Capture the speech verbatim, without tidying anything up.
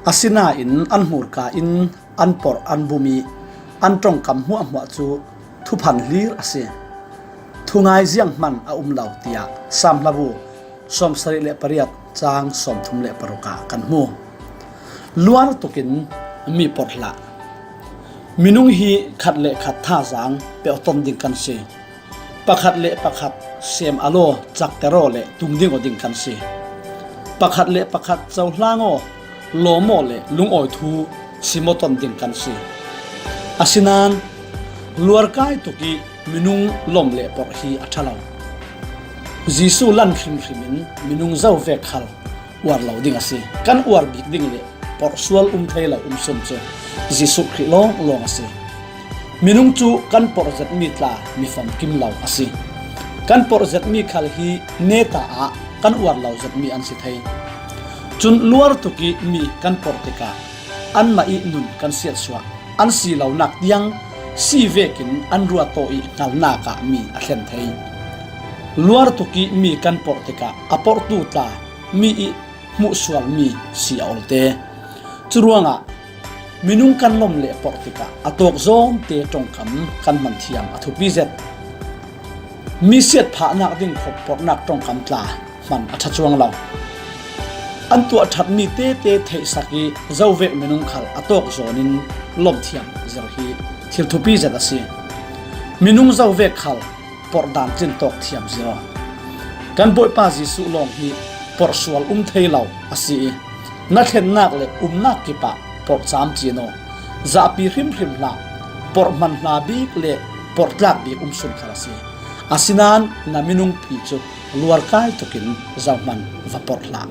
Asinain an hmurka in an porh an bum ih an ṭongkam hmuahhmuah cu thuphan hlir a si. Thungai zianghman a um lo, tiah Saam hlavu sawmsarih le pariat cang sawmthum le paruk ah kan hmu. Luar tukin mi porh hlah. Minung hi khat le khat thazaang peuhton ding kan si. Pakhat le pakhat sem a law, cakter aw le tum ding aw ding kan si. Pakhat le pakhat cohlang aw, lawm aw le lungawi thu sim aw ton ding kan si. Asinain luarkai tuk ih minung lom le porh hi a ṭha lo. Jesuh lan hrimhrim in minung zovek khal uar lo ding a si. Kan uar bik ding le porh sual um thei lo um sun cu Jesuh Khrih lawnglawng a si. Minung cu kan porh zetmi tla mi famkim lo a si. Kan porh zetmi khal hi neta ah kan uar lo zetmi an si thei. Cun luar tuk ih mi kan porh tikah anmah ih nun kan siatsuah, an si lonak tiang si vekin an ruat aw ih hngalnak ah mi a thlen thei. Luar tuk ih mi kan porh tikah a porhtu tla mi ih hmuhsualmi si a olte. Curuangah minung kan lom le porh tikah a tawk zawngte ṭongkam kan hman thiam a thupi zet. Mi siatphahnak ding khop porhnak ṭongkam tla hman a ṭha cuang lo. An tuah ṭhatmi tete theihsak ih zovek minung khal a tawk zawnin lom thiam zir hi thil thupi zet a si. Minung zovek khal porh dan cin tawk thiam zir aw. Kan Bawipa Jesuh lawng hi porh sual um thei lo a si ih na thlennak le umnak kipah porh caam cin aw. Zahpi hrimhrim hlah, porh hman hna bik le porh tlak bik um sun khal a si. Asinain na minungpi cu luarkai tukin zohman va porh hlah.